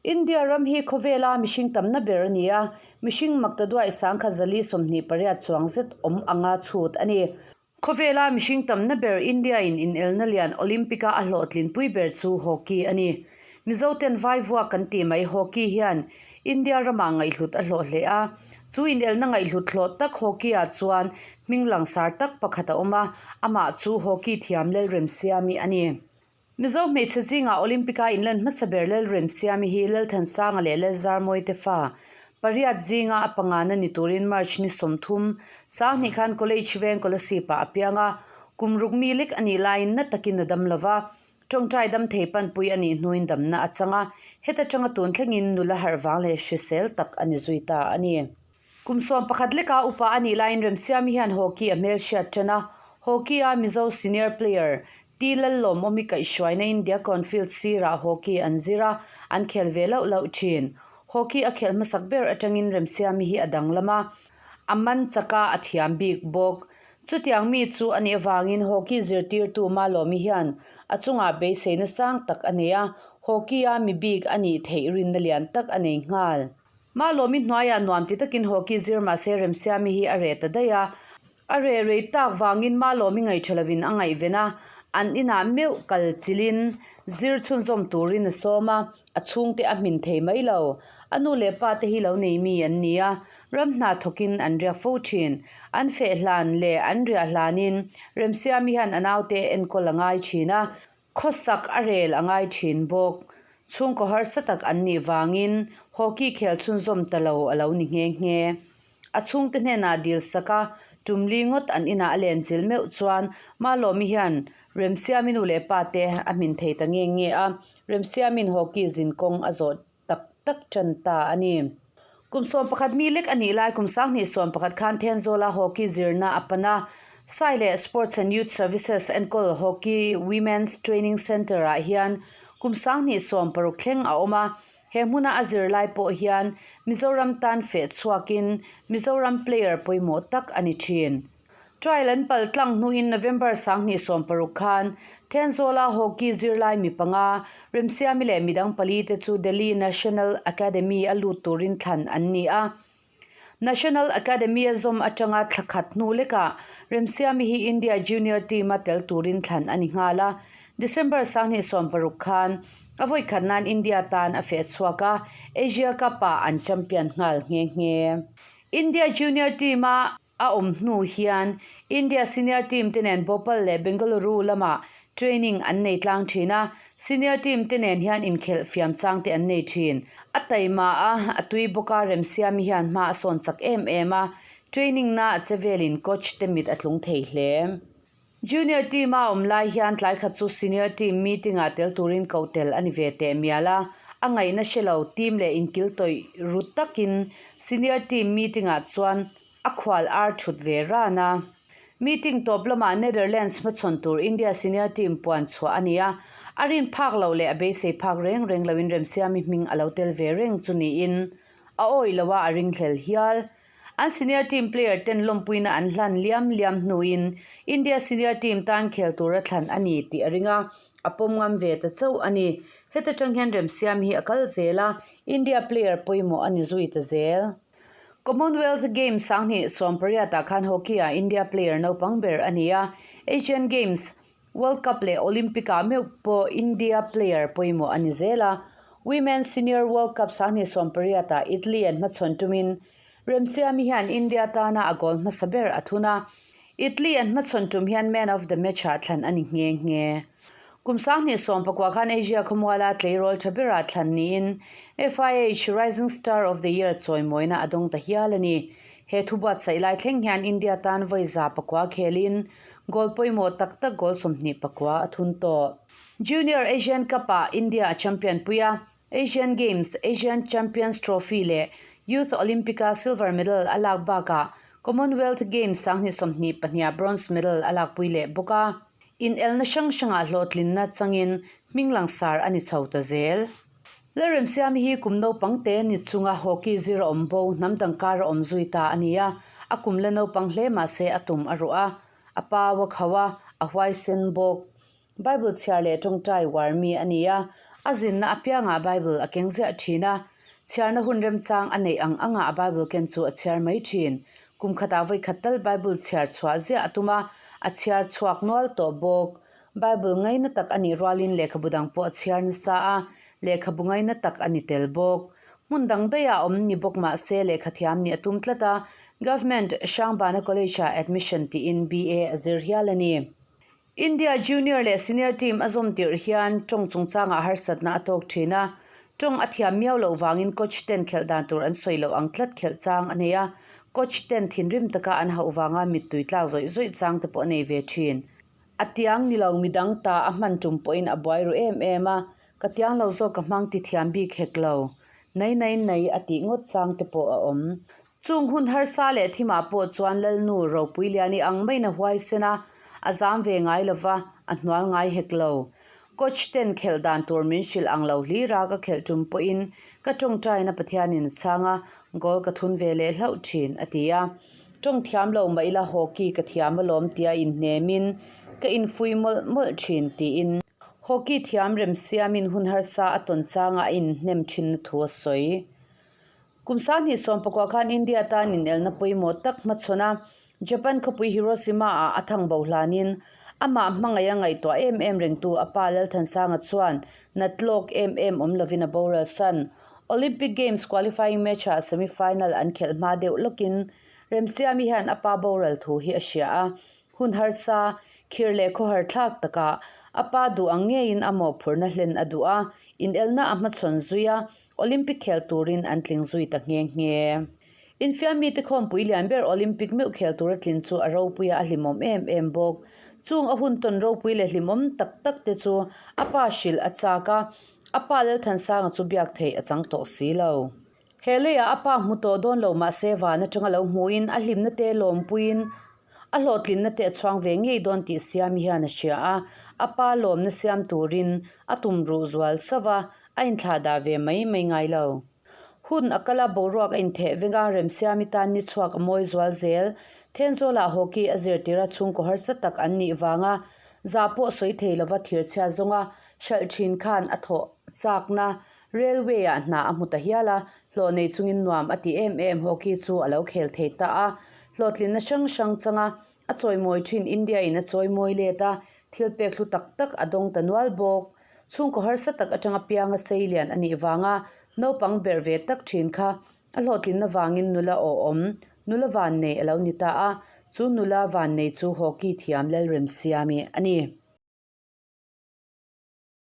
India ram hi khawvela mihring tamna ber a ni a, mihring maktaduai sangkhat 428 chuang zet awm anga chhut a ni. Khawvela mihring tamna ber India in inelna lian Olympic-a a hlawhtlinpui ber chu Hockey a ni. Mizoten vai vuak kan tih mai Hockey hian India ramah ngaihhlut a hlawh hle a. Chu inelna ngaihhlut hlawh tak Hockey-ah chuan hming langsar tak pakhat a awm a, amah chu Hockey thiam Lalremsiami a ni. Mizo hmeichhe zingah Olympic-a inlan hmasa ber Lalremsiami hi Lalthansanga leh Lalzarmawi te fa pariat zinga a pangana ni turin March ni 30, Sanghnih khan College veng Kolasib-ah a piang a, kum ruk mi lek a nih laiin na takin a dam lo va, tawngtai dam thei panpui a nih hnuin damna a chang a, heta tanga tun thlengin nula harh vang leh hrisel tak a ni zui ta a ni. Kum 11 leka upa a nih laiin Remsiami hian hockey a hmelhriat tan a, hockey-a Mizo senior player T Lallawmawmi kaihhruaina India Cornfield sirah hockey an zir a, an khel ve lauh lauh thin. Hockey a khelh hmasak ber atangin Remsiami hi a danglam a, a man chak a, a thiam bik bawk. Chutiang mi chu a nih avangin hockey zirtirtu Malawmi hian a chungah beiseina sang tak a nei a, hockey-a mi bik a nih theih rinna lian tak a nei nghal. Malawmi hnuaiah nuam ti takin hockey zir mahse Remsiami hi a reh ta daih a. A reh rei tak vangin Malawmi ngaihṭha lovin a ngaihven a, an inah meuh kal chilhin zir chhunzawm turin a sawm a, a chhungte a hmin thei mai lo. A nu leh pa te hi lo nei mi an ni a, ram hna thawkin an riak fo ṭhin. An feh hlan leh an riah hlanin Remsiami hian a naute enkawl a ngai ṭhin a, Khawsak a rel a ngai thin bawk. Chhungkaw harsa tak an nih vangin hockey khel chhunzawm ta lo a lo ni nghe nghe. A chhungte hnenah dil sak a, tum li ngawt an inah a len chil meuh chuan Malawmi hian Remsiami nu leh pa te a hmin thei ta nge nge a, Remsiamin hockey zin kawng a zawh tak tak tan ta a ni. Kum 11 mi lek a nih lai kum 2011 khan Thenzawla hockey zirna a pan a, Sai leh Sports and Youth Services enkawl Hockey Women's Training Centre-ah hian kum 2016 thleng a awm a, he hmuna a zir lai pawh hian Mizoram tan feh chhuakin Mizoram player pawimawh tak a ni thin. Trial an pal tlang hnuin November 2016 khan Thenzawla hockey zirlai mi panga, Remsiami leh midang pali te chu Delhi National Academy a lut turin thlan an ni a. National Academy a zawm atanga thla khat hnu lekah Remsiami hi India Junior team a tel turin thlan a ni nghal a. December 2016 khan a vawi khat nan India tan a feh chhuak a, Asia Cup-ah an champion nghal nghe nghe. India Junior team a A awm hnu hian India senior team te nen Bhopal leh Bengaluru lamah training an nei tlang thin a, senior team te nen hian inkhelh fiam chang te an nei thin. A taima a, a tui bawk a, Remsiami hian hma a sawn chak em em a, training na a che velin coach te mit a tlung thei hle. Junior team a awm lai hian tlai khat chu senior team meeting ah tel turin koh tel a ni ve teh mial a, a ngaihna hre lo team leh inkil tawih ru takin senior team meeting ah chuan a khual ar thut ve ran a. Meeting tawp lamah Netherlands hmachhawn tur India senior team puan chhuah a ni a, a rin phak loh leh a beisei phak reng reng loin Remsiami hming a lo tel ve reng chu niin a awih lo a, a ringhlel hial. An senior team player ten lawmpuina an hlan liam liam hnuin India senior team tan khel tura thlan a ni tih a ring a, a pawm ngam ve ta chauh a ni. Heta tang hian Remsiam hi a kal zel a, India player pawimawh a ni zui ta zel. Commonwealth Games 2018 ah khan hockey-ah India player naupang ber a ni a, Asian Games, World Cup leh Olympic-ah meuh pawh India player pawimawh a ni zel a. Women's Senior World Cup 2018 ah Italy an hmachhawn tumin Remsiami hian India tana a goal hmasa ber a thun a. Italy an hmachhawn tum hian man of the match-ah thlan a ni nghe nghe. Kum 2019 khan Asia khawmuala tleirawl tha berah thlan niin FIH Rising Star of the Year chawimawina a dawng ta hial a ni. He thu buatsaih lai thleng hian India tan vawi za pakua khelin goal pawimawh tak tak goal 29 a thun tawh. Junior Asian Cup-ah India a champion pui a, Asian Games, Asian Champions Trophy leh Youth Olympic-a silver medal a lak bakah Commonwealth Games 2022-ah bronze medal a lakpui leh bawk a. Inelna hrang hrangah hlawhtlinna changin hming langsar a ni chho ta zel. Lalremsiami hi kum naupang te ni chunga hockey zir a awm bo, hnam dang kar a awm zui ta a ni a, a kum la naupang hle mah se a tum a ruh a, a pau a khauh a, a huaisen bawk. Bible chhiar leh tawngtai uar mi a ni a, A zinna apiangah Bible a keng ziah thin a, chhiarna hun remchang a neih ang angah a Bible ken chu a chhiar mai thin. Kum khatah vawikhat tal Bible chhiar chhuah ziah a tum a, a chhiar chhuak nual tawh bawk. Bible ngaina tak a nih rualin lehkhabu dang pawh a chhiar nasa a, lehkhabu ngaina tak a ni tel bawk. Hmun dang daihah awm ni bawk mah se lehkha thiam nih a tum tlat a, Government Hrangbana College-ah admission tiin BA a zir hial a ni. India Junior leh Senior team a zawm tirh hian tawng chungchangah harsatna a tawk thin a, tawng a thiam miau loh vangin coach ten khelh dan tur an sawi loh ang tlat khelh chang a nei a, coach ten thinrim taka an hauh vanga mittui tlak zawih zawih chang te pawh a nei ve thin. A tiang ni lo midang ta a hman tum pawhin a buai ru em em a, ka tiang lo zawk ka hmang ti thiam bik hek lo, nai nai nai a tih ngawt chang te pawh a awm. Chung hun harsa leh thimah pawh chuan Lalnu Ropuiliani ang maiin a huaisen a, a zam ve ngai lo va, a hnual ngai hek lo. Coach ten khelh dan tur min hrilh ang lo hlira ka khelh tum pawhin ka tawngtaina Pathianin a chhang a, goal ka thun ve leh hlauh thin, a ti a. Tawng thiam lo mah ila hockey ka thiam alawm tia inhnemin ka infui mawlh mawlh thin, tiin hockey thiam remsiamin hun harsa a tawn changa a inhnem thinna thu a sawi. Kum sanghnih sawmpakua khan India tan inelna pawimawh tak hmachhawn a, Japan khawpui Hiroshima-ah a thang bo hlanin amah hmangaih a ngaihtuah em em rengtu a pa Lalthansanga chuan nat lawk em em awm lovin a boral san. Olympic Games qualifying match-ah semi-final an khelh hma deuh lawkin Remsiami hian a pa boral thu hi a hria a, hun harsa, khir leh khawhar thlak takah a pa duh ang ngeiin a mawhphurhna hlen a duh a, inelna a hmachhawn zui a, Olympic khel turin an tling zui ta nghe nghe. Infiam mite khawmpui lian ber Olympic meuh khel tura tlin chu a ropui a, a hlimawm em em bawk. Chung a hun tawn ropui leh hlimawm tak tak te chu a pa hrilh a chak a, a pa Lalthansanga chu biak theih a chang tawh si lo. He leiah a pa hmu tawh dawn lo mahse van atanga lo hmuhin a hlimna te lawmpuiin A hlawhtlinna te a chhuang ve ngei dawn tih Siami hian a hria a, a pa lawmna siam turin a tum ruh zual sauh a, a inthlah dah ve mai mai ngai lo. Hun a kal a, boruak a intheh veng a, Remsiami tan ni chhuak a mawi zual zel. Thenzawlah hockey a zirtir a, chhungkaw harsa tak an nih vanga zah pawh sawi thei lova thirchhia zawnga hralh thin khan a thawh chakna Railway-ah hna a hmu ta hial a, hlawh nei chungin nuam a ti em em hockey chu a lo khel thei ta a. Hlawhtlinna hrang hrang changa a chawimawi thin India-in a chawimawi let a, thil pek hlu tak tak a dawng ta nual bawk. Chhungkaw harsa tak atanga pianga sei lian a nih vanga naupang berh ve tak thin kha a hlawhtlinna vangin nula awhawm, nula vannei a lo ni ta a, chu nula vannei chu hockey thiam Lalremsiami a ni.